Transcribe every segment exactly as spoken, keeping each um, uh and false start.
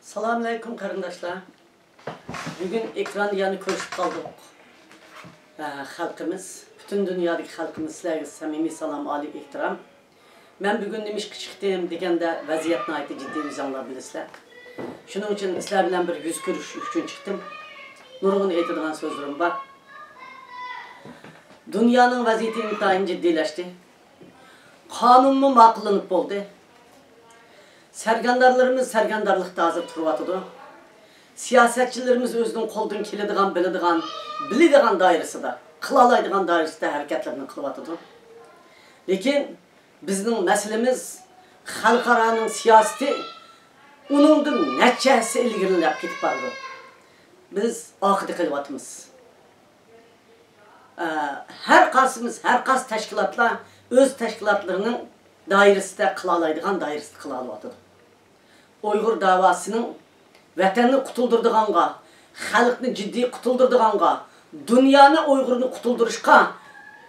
سالام ئەلەيكۇم قېرىنداشلار. بۈگۈن ئېكراندا يەنە كۆرۈشۈپ قالدۇق. ئە، خەلقىمىز، پۈتۈن دۇنيادىكى خەلقىمىز، سىلەرگە سەمىمىي سالام، ئالىي ئېھتىرام. مەن بۈگۈن نېمىشقا چىقتىم دېگەندە، ۋەزىيەت ناھايىتى جىددىي، ئۆزۈڭلار بىلىسىلەر. شۇنىڭ ئۈچۈن سىلەر بىلەن بىر يۈز كۆرۈشۈش ئۈچۈن چىقتىم. نۇرغۇن ئېيتىدىغان سۆزلىرىم بار. دۇنيانىڭ ۋەزىيىتى ئىنتايىن جىددىيلەشتى. قانۇنمۇ ماقۇللىنىپ بولدى. سەرگەردانلىرىمىز سەرگەردانلىقتا ھازىر تۇرۇۋاتىدۇ. سىياسەتچىلىرىمىز ئۆزىنىڭ قولىدىن كېلىدىغان، بىلىدىغان، بىلىدىغان دائىرىسىدا، قىلالايدىغان دائىرىسىدە ھەرىكەتلىرىنى قىلىۋاتىدۇ. لېكىن بىزنىڭ مەسىلىمىز خەلقئارانىڭ سىياسىتى ئۇنىڭدىن نەچچە ھەسسە ئىلگىرىلەپ كېتىپ بارىدۇ. بىز ئارقىدا قېلىۋاتىمىز. ئە، ھەر قايسىمىز، ھەر قايسى تەشكىلاتلار ئۆز تەشكىلاتلىرىنىڭ دائىرىسىدە قىلالايدىغان دائىرىسىدە قىلالىۋاتىدۇ. ئۇيغۇر داۋاسىنىڭ ۋەتەننى قۇتۇلدۇرىدىغانغا، خەلقنى جىددىي قۇتۇلدۇرىدىغانغا، دۇنيانى ئۇيغۇرنى قۇتۇلدۇرۇشقا،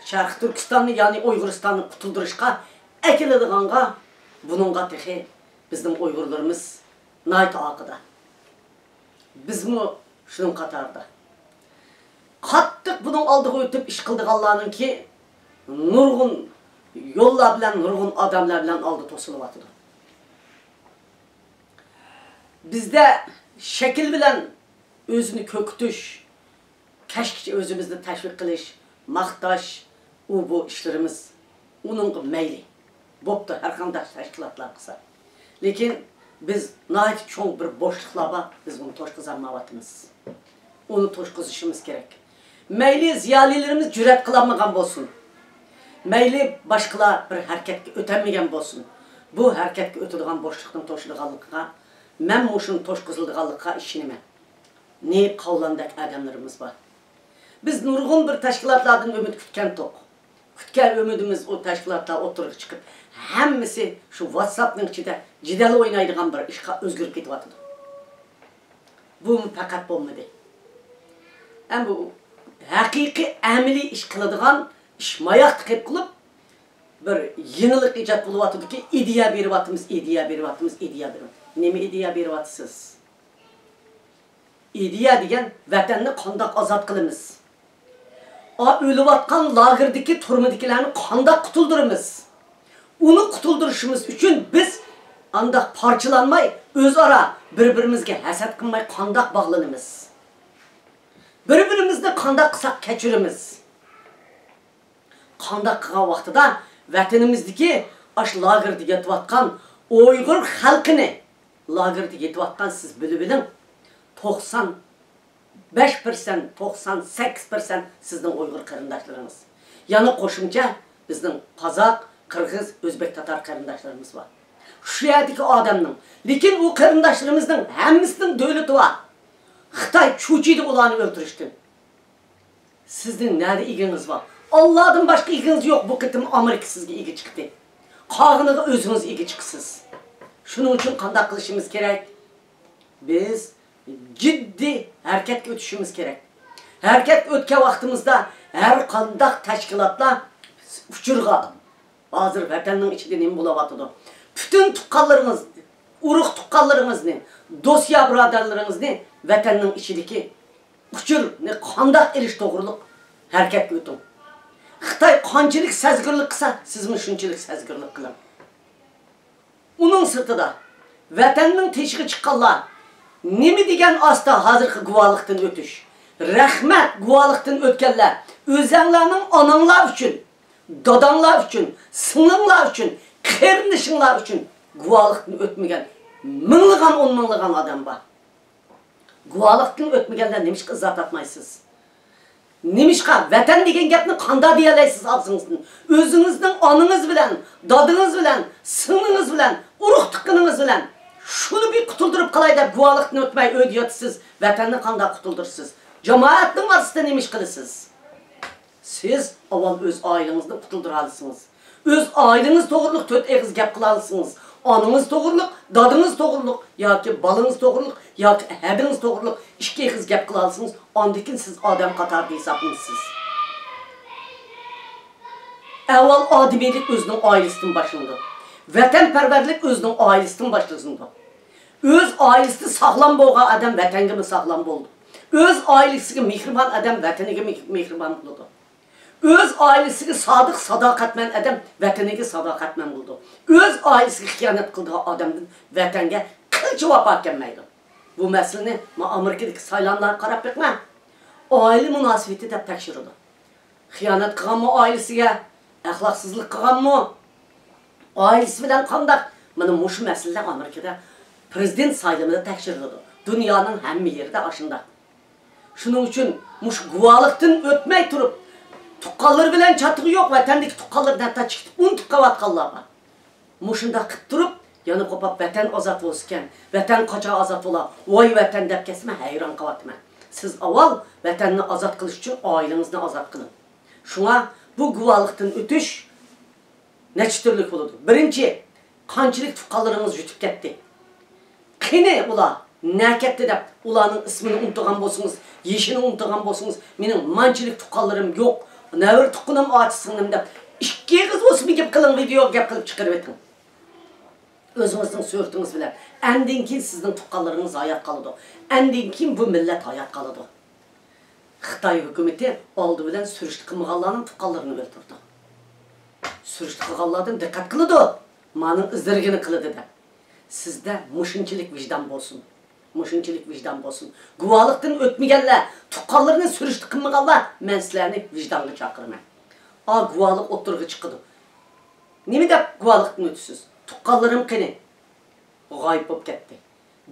شەرقىي تۈركىستاننى، يەنى ئۇيغۇرىستاننى قۇتۇلدۇرۇشقا ئەكېلىدىغانغا، بۇنىڭغا تېخى بىزنىڭ ئۇيغۇرلىرىمىز ناھايىتى ئارقىدا. بىزمۇ شۇنىڭ قاتارىدا. قاتتىق بۇنىڭ ئالدىغا ئۆتۈپ ئىش قىلىدىغانلارنىڭكى نۇرغۇن يوللار بىلەن، نۇرغۇن ئادەملەر بىلەن ئالدى توسۇلۇۋاتىدۇ. بىزدە شەكىل بىلەن ئۆزىنى كۆركىتىش، كەچكىچە ئۆزىمىزنى تەشۋىق قىلىش، ماختاش، ئۇ بۇ ئىشلىرىمىز ئۇنىڭغا مەيلى. بوپتۇ، ھەر قانداق تەشكىلاتلار قىلسا. لېكىن بىز ناھايىتى چوڭ بىر بوشلۇقلار بار، بىز ئۇنى توشقۇزالمايۋاتىمىز. ئۇنى توشقۇزۇشىمىز كېرەك. مەيلى زىيالىيلىرىمىز جۈرئەت قىلالمىغان بولسۇن. مەيلى باشقىلار بىر ھەرىكەتكە ئۆتەلمىگەن بولسۇن. بۇ ھەرىكەتكە ئۆتىدىغان بوشلۇقنى توشىدىغانلىقىغا، مەنمۇ شۇنى توشقۇزۇلىدىغانلىقىغا ئىشىنىمەن. نى قاۋلاندەك ئادەملىرىمىز بار. بىز نۇرغۇن بىر تەشكىلاتلاردىن ئۈمىد كۈتكەنتۇق. كۈتكەن ئۈمىدىمىز ئۇ تەشكىلاتلار ئوتتۇرىغا چىقىپ، ھەممىسى شۇ ۋاتساپنىڭ ئىچىدە جېدەل ئوينايدىغان بىر ئىشقا ئۆزگىرىپ كېتىۋاتىدۇ. بۇمۇ پەقەت بولمىدى. ئەمما بۇ ھەقىقىي ئەمەلىي ئىش قىلىدىغان ئىش ماياقتا قېلىپ قېلىپ، بىر يېڭىلىق ئىجاد بولۇۋاتىدۇكى، ئىدىيە بېرىۋاتىمىز، ئىدىيە بېرىۋاتىمىز، ئىدىيە بېرىۋاتىمىز. نېمە ئىدىيە بېرىۋاتىسىز؟ ئىدىيە دېگەن ۋەتەننى قانداق ئازاد قىلىمىز؟ ئا، ئۆلۈۋاتقان لاگېردىكى تۈرمىدىكىلەرنى قانداق قۇتۇلدۇرىمىز؟ ئۇنى قۇتۇلدۇرۇشىمىز ئۈچۈن بىز ئانداق پارچىلانماي، ئۆزئارا بىر-بىرىمىزگە ھەسەت قىلماي قانداق باغلىنىمىز؟ بىر-بىرىمىزنى قانداق قىلساق كەچۈرىمىز؟ قانداق قىلغان ۋاقتىدا ۋەتىنىمىزدىكى ئاشۇ لاگېردا يېتىۋاتقان ئۇيغۇر خەلقىنى، لاگېردا يېتىۋاتقان سىز بىلىۋېلىڭ، توقسان بەش پىرسەنت، توقسان سەككىز پىرسەنت سىزنىڭ ئۇيغۇر قېرىنداشلىرىڭىز. يەنە قوشۇمچە بىزنىڭ قازاق، قىرغىز، ئۆزبېك، تاتار قېرىنداشلىرىمىز بار. شۇ يەردىكى ئادەمنىڭ، لېكىن ئۇ قېرىنداشلىرىمىزنىڭ ھەممىسىنىڭ دۆلىتى بار. خىتاي چۆچۈيدۇ ئۇلارنى ئۆلتۈرۈشتىن. سىزنىڭ نەدە ئىگىڭىز بار؟ ئاللادىن باشقا ئىگىڭىز يوق. بۇ قېتىم ئامېرىكا سىزگە ئىگە چىقتى. قالغىنىغا ئۆزىڭىز ئىگە چىقىسىز. شۇنىڭ ئۈچۈن قانداق قىلىشىمىز كېرەك؟ بىز جىددىي ھەرىكەتكە ئۆتۈشىمىز كېرەك. ھەرىكەتكە ئۆتكەن ۋاقتىمىزدا ھەر قانداق تەشكىلاتلار ئۇچۇرغا، ھازىر ۋەتەننىڭ ئىچىدە نېمە بولۇۋاتىدۇ؟ پۈتۈن تۇغقانلىرىڭىز، ئۇرۇق تۇغقانلىرىڭىزنى، دوست يار بۇرادەرلىرىڭىزنى ۋەتەننىڭ ئىچىدىكى ئۇچۇرنى قانداق ئېلىش توغرۇلۇق ھەرىكەتكە ئۆتۈڭ. خىتاي قانچىلىك سەزگۈرلۈك قىلسا، سىزمۇ شۇنچىلىك سەزگۈرلۈك قىلىڭ. ئۇنىڭ سىرتىدا، ۋەتەننىڭ تېشىغا چىققانلار، نېمە دېگەن ئاستا ھازىرقى گۇۋاھلىقتىن ئۆتۈش. رەھمەت، گۇۋاھلىقتىن ئۆتكەنلەر، ئۆزەڭلارنىڭ ئاناڭلار ئۈچۈن، داداڭلار ئۈچۈن، سىڭلىڭلار ئۈچۈن، قېرىندىشىڭلار ئۈچۈن گۇۋاھلىقتىن ئۆتمىگەن مىڭلىغان، ئون مىڭلىغان ئادەم بار. گۇۋاھلىقتىن ئۆتمىگەنلەر نېمىشقا ئىزا تارتمايسىز؟ نېمىشقا ۋەتەن دېگەن گەپنى قانداق دېيەلەيسىز ئاغزىڭىزدىن؟ ئۆزىڭىزنىڭ ئانىڭىز بىلەن، دادىڭىز بىلەن، سىڭلىڭىز بىلەن، ئۇرۇق تۇغقىنىڭىز بىلەن شۇنى بىر قۇتۇلدۇرۇپ قالاي دەپ گۇۋاھلىقتىن ئۆتمەي ئۆيدە ياتىسىز، ۋەتەننى قانداق قۇتۇلدۇرىسىز؟ جامائەتنىڭ ئارىسىدا نېمە ئىش قىلىسىز؟ سىز ئاۋۋال ئۆز ئائىلىڭىزنى قۇتۇلدۇرالىسىڭىز. ئۆز ئائىلىڭىز توغرۇلۇق تۆت ئېغىز گەپ قىلالىسىڭىز، ئانىڭىز توغرۇلۇق، دادىڭىز توغرۇلۇق ياكى بالىڭىز توغرۇلۇق ياكى ھەدىڭىز توغرۇلۇق ئىككى ئېغىز گەپ قىلالىسىڭىز، ئاندىن كېيىن سىز ئادەم قاتارىدا ھېسابلىنىسىز. ئەۋۋال ئادىمىيلىك ئۆزىنىڭ ئائىلىسىدىن باشلىنىدۇ. ۋەتەنپەرۋەرلىك ئۆزىنىڭ ئائىلىسىدىن باشلىنىدۇ. ئۆز ئائىلىسىدە ساغلام بولغان ئادەم ۋەتەنگىمۇ ساغلام بولىدۇ. ئۆز ئائىلىسىگە مېھرىبان ئادەم ۋەتىنىگە مېھ-، مېھرىبان بولىدۇ. ئۆز ئائىلىسىگە سادىق، ساداقەتمەن ئادەم ۋەتىنىگە ساداقەتمەن بولىدۇ. ئۆز ئائىلىسىگە خىيانەت قىلىدىغان ئادەمدىن ۋەتەنگە قىلچە ۋاپا كەلمەيدۇ. بۇ مەسىلىنى ما ئامېرىكىدىكى سايلاملارغا قاراپ بېقىڭ. ئائىلە مۇناسىۋىتى دەپ تەكشۈرىدۇ. خىيانەت قىلغانمۇ ئائىلىسىگە؟ ئەخلاقسىزلىق قىلغانمۇ؟ ئائىلىسى بىلەن قانداق؟ مانا مۇشۇ مەسىلىلەر ئامېرىكىدا پىرېزىدېنت سايلىمىدا تەكشۈرۈلىدۇ. دۇنيانىڭ ھەممە يېرىدە ئاشۇنداق. شۇنىڭ ئۈچۈن مۇشۇ گۇۋاھلىقتىن ئۆتمەي تۇرۇپ، تۇغقانلىرى بىلەن چاتىقى يوق ۋەتەندىكى تۇغقانلىرىدىن ھەتتا چىقىپ ئۇنتۇپ قېلىۋاتقانلار بار. مۇشۇنداق قىپ تۇرۇپ، يەنە قوپاپ ۋەتەن ئازاد بولسىكەن، ۋەتەن قاچان ئازاد بولا، ۋاي ۋەتەن دەپ كەتسىمۇ ھەيران قېلىۋاتىمەن. سىز ئاۋۋال ۋەتەننى ئازاد قىلىش ئۈچۈن ئائىلىڭىزنى ئازاد قىلىڭ. شۇڭا بۇ گۇۋاھلىقتىن ئۆتۈش نەچچە تۈرلۈك بولىدۇ. بىرىنچى، قانچىلىك تۇغقانلىرىڭىز يۈتۈپ كەتتى؟ قېنى ئۇلار نە كەتتى دەپ ئۇلارنىڭ ئىسمىنى ئۇنتۇغان بولسىڭىز، يېشىنى ئۇنتۇغان بولسىڭىز، مېنىڭ مانچىلىك تۇغقانلىرىم يوق، نەۋرە تۇغقىنىم، ئاچا سىڭلىم دەپ ئىككى ئېغىز بولسىمۇ گەپ قىلىڭ، ۋىدېيوغا گەپ قىلىپ چىقىرىۋېتىڭ. ئۆزىڭىزنىڭ سۈرىتىڭىز بىلەن. ئەندىن كېيىن سىزنىڭ تۇغقانلىرىڭىز ھايات قالىدۇ. ئەندىن كېيىن بۇ مىللەت ھايات قالىدۇ. خىتاي ھۆكۈمىتى ئالدى بىلەن سۈرۈشتە قىلمىغانلارنىڭ تۇغقانلىرىنى ئۆلتۈرىدۇ. سۈرۈشتە قىلغانلاردىن دىققەت قىلىدۇ. مانىڭ ئىزدىرىگىنى قىلىدۇ دەپ. سىزدە مۇشۇنچىلىك ۋىجدان بولسۇن. مۇشۇنچىلىك ۋىجدان بولسۇن. گۇۋاھلىقتىن ئۆتمىگەنلەر، تۇغقانلىرىنى سۈرۈشتە قىلمىغانلار، مەن سىلەرنى ۋىجدانغا چاقىرىمەن. ئا، گۇۋاھلىق ئوتتۇرىغا چىقىدۇ. نېمە دەپ گۇۋاھلىقتىن ئۆتىسىز؟ تۇغقانلىرىم قېنى؟ غايىب بولۇپ كەتتى.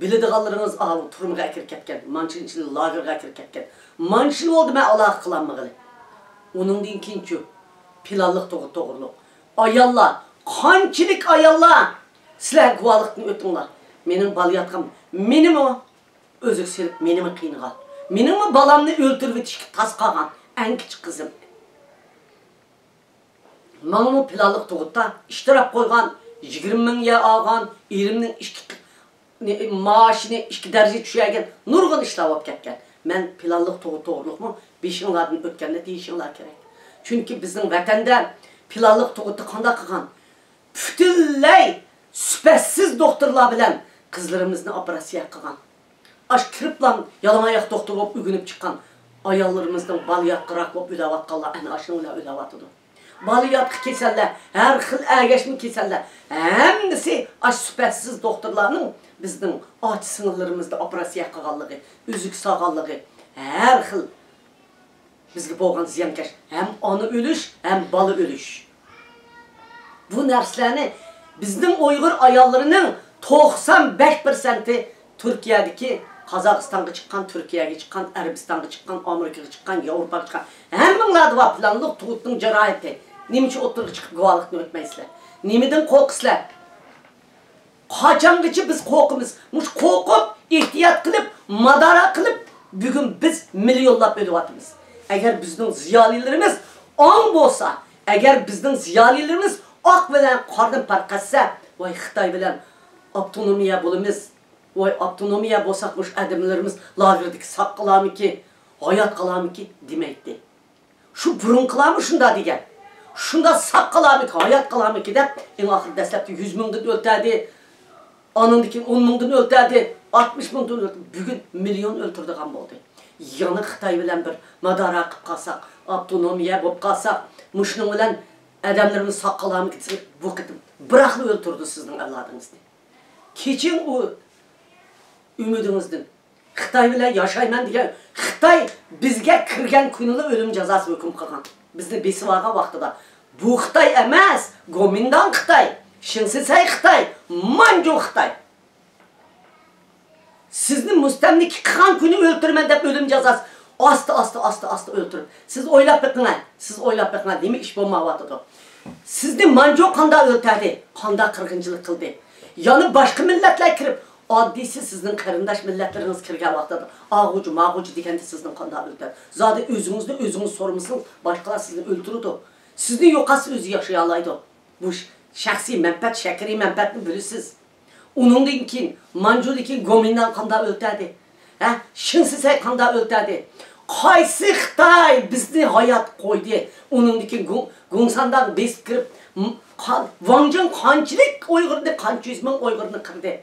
بىلىدىغانلىرىڭىز ئاۋۇ تۈرمىگە ئەكىرىپ كەتكەن، مانچىنچىنى لاگېرغا ئەكىرىپ كەتكەن. مانچە يىل بولدى مەن ئالاقە قىلالمىغىلى. ئۇنىڭدىن كېيىنچۇ؟ پىلانلىق تۇغۇت توغرۇلۇق. ئاياللار، قانچىلىك ئاياللار؟ سىلەر گۇۋاھلىقتىن ئۆتۈڭلار. مېنىڭ بالا ياتقان، مېنىمۇ ئۆزىگە سېلىپ، مېنىمۇ قىينىغان. مېنىڭمۇ بالامنى ئۆلتۈرۈۋېتىشكە تاس قالغان ئەڭ كىچىك قىزىم. ماڭىمۇ پىلانلىق تۇغۇتتا ئىشتىراك قويغان، يىگىرمە مىڭ يەر ئالغان، ئېرىمنىڭ ئىككى، نى-، مائاشىنى ئىككى دەرىجە چۈشۈرگەن، نۇرغۇن ئىشلار بولۇپ كەتكەن. مەن پىلانلىق تۇغۇت توغرۇلۇقمۇ بېشىڭلاردىن ئۆتكەننى دېيىشىڭلار كېرەك. چۈنكى بىزنىڭ ۋەتەندە پىلانلىق تۇغۇتتا قانداق قىلغان؟ پۈتۈنلەي سۈپەتسىز دوختۇرلار بىلەن قىزلىرىمىزنى ئوپېراتسىيە قىلغان. ئاش كىرىپلا يالىڭاياق دوختۇر بولۇپ ئۆگىنىپ چىققان ئاياللىرىمىزنىڭ بالىياتقۇ راك بولۇپ ئۆلۈۋاتقانلار ئەنە ئاشۇنىڭ بىلەن ئۆلۈۋاتىدۇ. بالىياتقۇ كېسەللەر، ھەر خىل ئەگەشمە كېسەللەر، ھەممىسى ئاش سۈپەتسىز دوختۇرلارنىڭ بىزنىڭ ئاچا سىڭىللىرىمىزنى ئوپېراتسىيە قىلغانلىقى، ئۈزۈك سالغانلىقى، ھەر خىل بىزگە بولغان زىيانكەش ھەم ئانا ئۆلۈش، ھەم بالا ئۆلۈش. بۇ نەرسىلەرنى بىزنىڭ ئۇيغۇر ئاياللىرىنىڭ توقسان بەش پىرسەنتى تۈركىيەدىكى، قازاقىستانغا چىققان، تۈركىيەگە چىققان، ئەرەبىستانغا چىققان، ئامېرىكىغا چىققان، ياۋروپاغا چىققان، ھەممىڭلاردا بار پىلانلىق تۇغۇتنىڭ جاراھىتى. نېمە ئۈچۈن ئوتتۇرىغا چىقىپ گۇۋاھلىقتىن ئۆتمەيسىلەر؟ نېمىدىن قورقىسىلەر؟ قاچانغىچە بىز قورقىمىز؟ مۇشۇ قورقۇپ، ئېھتىيات قىلىپ، مادارا قىلىپ، بۈگۈن بىز مىليونلاپ ئۆلۈۋاتىمىز. ئەگەر بىزنىڭ زىيالىيلىرىمىز ئاڭ بولسا، ئەگەر بىزنىڭ زىيالىيلىرىمىز ئاق بىلەن قارىدىن پەرق ئەتسە، ۋاي خىتاي بىلەن ئاپتونومىيە بولىمىز، ۋاي ئاپتونومىيە بولساق مۇشۇ ئادەملىرىمىز لاگېردىكى ساق قالارمىكى، ھايات قالارمىكى دېمەيتتى. شۇ بۇرۇنقىلارمۇ شۇنداق دېگەن. شۇنداق ساق قالارمىكى، ھايات قالارمىكى دەپ، ئەڭ ئاخىرى دەسلەپتە يۈز مىڭدىن ئۆلتۈردى. ئانىڭدىن كېيىن ئون مىڭدىن ئۆلتۈردى. ئاتمىش مىڭدىن ئۆلتۈردى. بۈگۈن مىليون ئۆلتۈرىدىغان بولدى. يەنە خىتاي بىلەن بىر مادارا قىلىپ قالساق، ئاپتونومىيە بولۇپ قالساق، مۇشۇنىڭ بىلەن ئادەملىرىمىز ساق قالارمىكىن دېسەك، بۇ قېتىم بىراقلا ئۆلتۈرىدۇ سىزنىڭ ئەۋلادىڭىزنى. كېچىڭ ئۇ ئۈمىدىڭىزدىن. خىتاي بىلەن ياشايمەن دېگەن، خىتاي بىزگە كىرگەن كۈنىلا ئۆلۈم جازاسى ھۆكۈم قىلغان. بىزنى بېسىۋالغان ۋاقتىدا. بۇ خىتاي ئەمەس، گومىنداڭ خىتاي، شىڭسىسەي خىتاي، مانجۇ خىتاي. سىزنى مۇستەملىكە قىلغان كۈنى ئۆلتۈرىمەن دەپ ئۆلۈم جازاسى ئاستا، ئاستا، ئاستا، ئاستا ئۆلتۈرۈپ. سىز ئويلاپ بېقىڭە، سىز ئويلاپ بېقىڭە، نېمە ئىش بولمايۋاتىدۇ؟ سىزنى مانجۇ قانداق ئۆلتۈردى؟ قانداق قىرغىنچىلىق قىلدى؟ يەنە باشقا مىللەتلەر كىرىپ، ئاددىيسى سىزنىڭ قېرىنداش مىللەتلىرىڭىز كىرگەن ۋاقتىدا، ئاغۇچى، ماغۇچى دېگەندە سىزنى قانداق ئۆلتۈردى؟ زادى ئۆزىڭىزنى ئۆزىڭىز سورىمىسىڭىز، باشقىلار سىزنى ئۆلتۈرىدۇ. سىزنى يوقاتسا ئۆزى ياشىيالايدۇ. بۇ ش-، شەخسىي مەنپەئەت، شەخسىي مەنپەئەتنى بىلىسىز. ئۇنىڭدىن كېيىن، مانجۇدىن كېيىن گومىنداڭ قانداق ئۆلتۈردى؟ ھە؟ شىڭسىسەي قانداق ئۆلتۈردى؟ قايسى خىتاي بىزنى ھايات قويدى؟ ئۇنىڭدىن كېيىن گۇڭ-، گۇڭسانداڭ بېسىپ كىرىپ، م-، قا-، ۋاڭجېن قانچىلىك ئۇيغۇرنى، قانچە يۈز مىڭ ئۇيغۇرنى قىردى؟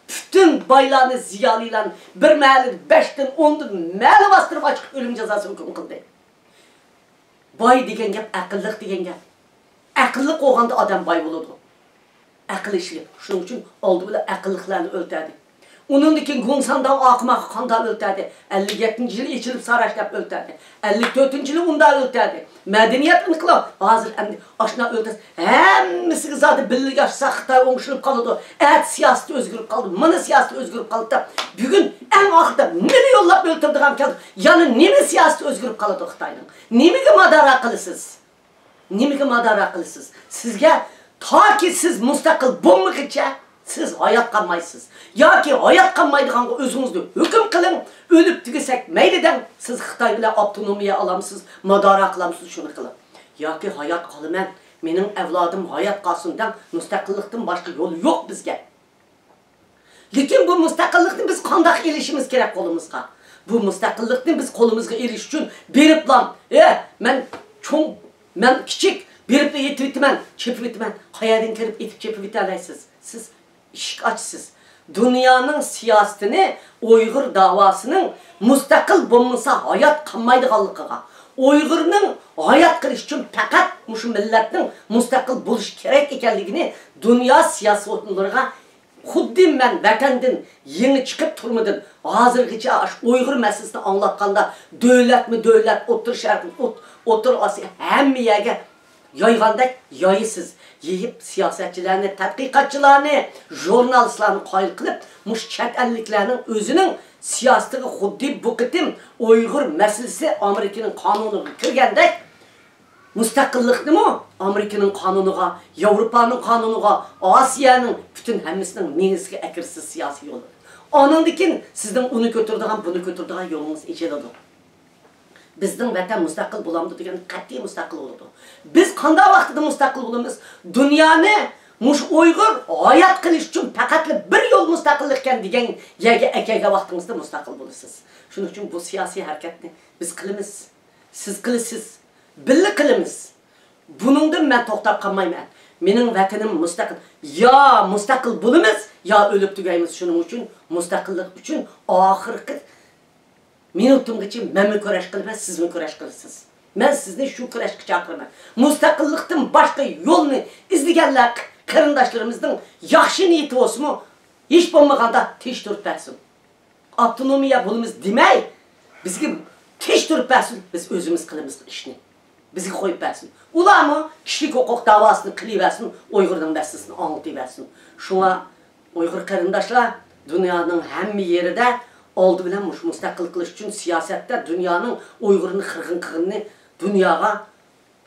پۈتۈن پۈتۈن بايلارنى، زىيالىيلارنى بىر مەھەللىدە بەشتىن، ئوندىن مەھەللە باستۇرۇپ ئاچىقىپ ئۆلۈم جازاسى ھۆكۈم قىلدى. باي دېگەن گەپ ئەقىللىق دېگەن گەپ. ئەقىللىق بولغاندا ئادەم باي بولىدۇ. ئەقىل ئىشلىك. شۇنىڭ ئۈچۈن ئالدى بىلەن ئەقىللىقلارنى ئۆلتۈردى. ئۇنىڭدىن كېيىن گۇڭسانداڭ ئاقىماققا قانداق ئۆلتۈردى؟ ئەللىك يەتتىنچى يىلى ئېچىلىپ ساراش دەپ ئۆلتۈردى. ئەللىك تۆتىنچى يىلى ئۇنداق ئۆلتۈردى. مەدەنىيەت ئىنقىلاب. ھازىر ئەمدى ئاشۇنداق ئۆلتۈرسە، ھەممىسىگە زادى بىللە ياشىسا خىتاي ئوڭشىلىپ قالىدۇ. ئەتە سىياسىتى ئۆزگىرىپ قالىدۇ. مانا سىياسىتى ئۆزگىرىپ قالىدۇ دەپ بۈگۈن ئەڭ ئاخىرىدا مىليونلاپ ئۆلتۈرىدىغان كەلدى. يەنە نېمە سىياسىتى ئۆزگىرىپ قالىدۇ خىتاينىڭ؟ نېمىگە مادارا قىلىسىز؟ نېمىگە مادارا قىلىسىز؟ سىزگە تاكى سىز مۇستەقىل بولمىغىچە سىز ھايات قالمايسىز. ياكى ھايات قالمايدىغانغا ئۆزىڭىزنى ھۆكۈم قىلىڭ، ئۆلۈپ تۈگىسەك مەيلى دەڭ، سىز خىتاي بىلەن ئاپتونومىيە ئالامسىز، مادارا قىلامسىز، شۇنى قىلىڭ. ياكى ھايات قالىمەن، مېنىڭ ئەۋلادىم ھايات قالسۇن دەڭ، مۇستەقىللىقتىن باشقا يول يوق بىزگە. لېكىن بۇ مۇستەقىللىقنى بىز قانداق ئېلىشىمىز كېرەك قولىمىزغا؟ بۇ مۇستەقىللىقنى بىز قولىمىزغا ئېلىش ئۈچۈن بېرىپلا، ئە، مەن چوڭ، مەن كىچىك، بېرىپلا ئېتىۋېتىمەن، چېپىۋېتىمەن. قەيەردىن كىرىپ ئېتىپ چېپىۋېتەلەيسىز؟ سىز ئىشىك ئاچىسىز. دۇنيانىڭ سىياسىتىنى ئۇيغۇر داۋاسىنىڭ مۇستەقىل بولمىسا ھايات قالمايدىغانلىقىغا، ئۇيغۇرنىڭ ھايات قېلىش ئۈچۈن پەقەت مۇشۇ مىللەتنىڭ مۇستەقىل بولۇشى كېرەك ئىكەنلىكىنى دۇنيا سىياسىيونلىرىغا خۇددى مەن ۋەتەندىن يېڭى چىقىپ تۈرمىدىن ھازىرغىچە ئاشۇ ئۇيغۇر مەسىلىسىنى ئاڭلاتقاندا، دۆلەتمۇ دۆلەت، ئوتتۇرا شەرق، ئوت-، ئوتتۇرا ئاسىيا، ھەممە يەرگە يايغاندەك يايىسىز. يېيىپ سىياسەتچىلەرنى، تەتقىقاتچىلارنى، ژۇرنالىستلارنى قايىل قىلىپ، مۇشۇ چەت ئەللىكلەرنىڭ ئۆزىنىڭ سىياسىتىغا خۇددى بۇ قېتىم ئۇيغۇر مەسىلىسى ئامېرىكىنىڭ قانۇنىغا كىرگەندەك، مۇستەقىللىقنىمۇ ئامېرىكىنىڭ قانۇنىغا، ياۋروپانىڭ قانۇنىغا، ئاسىيانىڭ پۈتۈن ھەممىسىنىڭ مېڭىسىگە ئەكىرىسىز سىياسىي يول. ئانىڭدىن كېيىن سىزنىڭ ئۇنى كۆتۈرىدىغان، بۇنى كۆتۈرىدىغان يولىڭىز ئېچىلىدۇ. بىزنىڭ ۋەتەن مۇستەقىل بولامدۇ دېگەن، قەتئىي مۇستەقىل بولىدۇ. بىز قانداق ۋاقتىدا مۇستەقىل بولىمىز؟ دۇنيانى مۇشۇ ئۇيغۇر ھايات قېلىش ئۈچۈن پەقەتلا بىر يول مۇستەقىللىق ئىكەن دېگەن يەرگە ئەكەلگەن ۋاقتىڭىزدا مۇستەقىل بولىسىز. شۇنىڭ ئۈچۈن بۇ سىياسىي ھەرىكەتنى بىز قىلىمىز. سىز قىلىسىز، بىللە قىلىمىز. بۇنىڭدىن مەن توختاپ قالمايمەن. مېنىڭ ۋەتىنىم مۇستەقىل. يا مۇستەقىل بولىمىز، يا ئۆلۈپ تۈگەيمىز. شۇنىڭ ئۈچۈن مۇستەقىللىق ئۈچۈن ئاخىرقى مىنۇتۇمغىچە مەنمۇ كۈرەش قىلىمەن، سىزمۇ كۈرەش قىلىسىز. مەن سىزنى شۇ كۈرەشكە چاقىرىمەن. مۇستەقىللىقتىن باشقا يولنى ئىزدىگەنلەر قېرىنداشلىرىمىزنىڭ ياخشى نىيىتى بولسىمۇ، ھېچ بولمىغاندا تىنچ تۇرۇپ بەرسۇن. ئاپتونومىيە بولىمىز دېمەي، بىزگە تىنچ تۇرۇپ بەرسۇن، بىز ئۆزىمىز قىلىمىز ئىشنى. بىزگە قويۇپ بەرسۇن. ئۇلارمۇ كىشىلىك ھوقۇق داۋاسىنى قىلىۋەرسۇن، ئۇيغۇرنىڭ مەسىلىسىنى ئاڭلىتىۋەرسۇن. شۇڭا ئۇيغۇر قېرىنداشلار، دۇنيانىڭ ھەممە يېرىدە ئالدى بىلەن مۇشۇ مۇستەقىل قىلىش ئۈچۈن سىياسەتتە دۇنيانىڭ ئۇيغۇرنى قىرغىن قىلغىنىنى دۇنياغا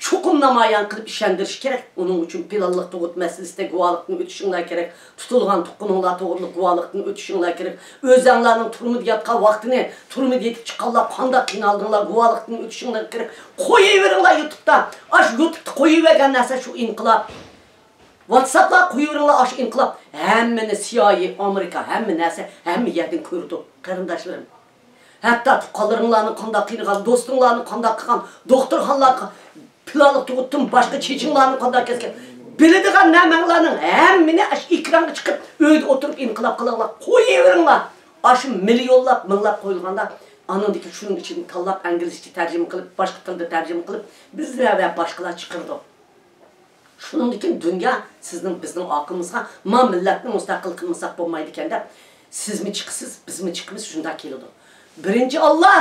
چوقۇم نامايان قىلىپ ئىشەندۈرۈشى كېرەك. ئۇنىڭ ئۈچۈن پىلانلىق تۇغۇت مەسىلىسىدە گۇۋاھلىقتىن ئۆتۈشۈڭلار كېرەك. تۇتۇلغان تۇغقىنىڭلار توغرىلىق گۇۋاھلىقتىن ئۆتۈشۈڭلار كېرەك. ئۆزەڭلارنىڭ تۈرمىدە ياتقان ۋاقتىنى، تۈرمىدە يېتىپ چىققانلار قانداق قىينالدىڭلار، گۇۋاھلىقتىن ئۆتۈشۈڭلار كېرەك. قويۇۋېرىڭلار يۇتۇبتا. ئاشۇ يۇتۇبتا قويۇۋەرگەن نەرسە شۇ ئىنقىلاب. ۋاتساپلار قويۇۋېرىڭلار ئاشۇ ئىنقىلاب. ھەممىنى سىيائىي، ئامېرىكا، ھەممە نەرسە، ھەممە يەردىن كۆرىدۇ، قېرىنداشلىرىم. ھەتتا تۇغقانلىرىڭلارنى قانداق قىينىغان، دوستۇڭلارنى قانداق قىلغان، دوختۇرخانىلارغا پىلانلىق تۇغۇتتىن باشقا چېچىڭلارنى قانداق كەسكەن، بىلىدىغان نەمەڭلارنىڭ ھەممىنى ئاشۇ ئېكرانغا چىقىپ، ئۆيدە ئولتۇرۇپ ئىنقىلاب قىلىڭلار، قويۇۋېرىڭلار. ئاشۇ مىليونلاپ، مىڭلاپ قويۇلغاندا، ئانىڭدىكى شۇنىڭ ئىچىدىن تاللاپ، ئىنگلىزچە تەرجىمە قىلىپ، باشقا تىلدا تەرجىمە قىلىپ، بىزلەر ۋە باشقىلار چىقىرىدۇ. شۇنىڭدىن كېيىن دۇنيا سىزنىڭ، بىزنىڭ ئارقىمىزغا، ما مىللەتنى مۇستەقىل قىلمىساق بولمايدىكەن دەپ، سىزمۇ چىقىسىز، بىزمۇ چىقىمىز، شۇنداق كېلىدۇ. بىرىنچى ئاللا،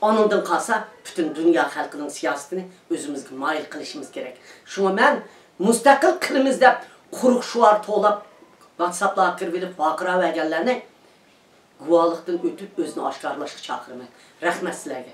ئانىڭدىن قالسا پۈتۈن دۇنيا خەلقىنىڭ سىياسىتىنى ئۆزىمىزگە مايىل قىلىشىمىز كېرەك. شۇڭا مەن مۇستەقىل قىلىمىز دەپ قۇرۇق شوئار توۋلاپ، ۋاتساپلارغا كىرىۋېلىپ ۋارقىراۋەرگەنلەرنى گۇۋاھلىقتىن ئۆتۈپ ئۆزىنى ئاشكارىلاشقا چاقىرىمەن. رەھمەت سىلەرگە.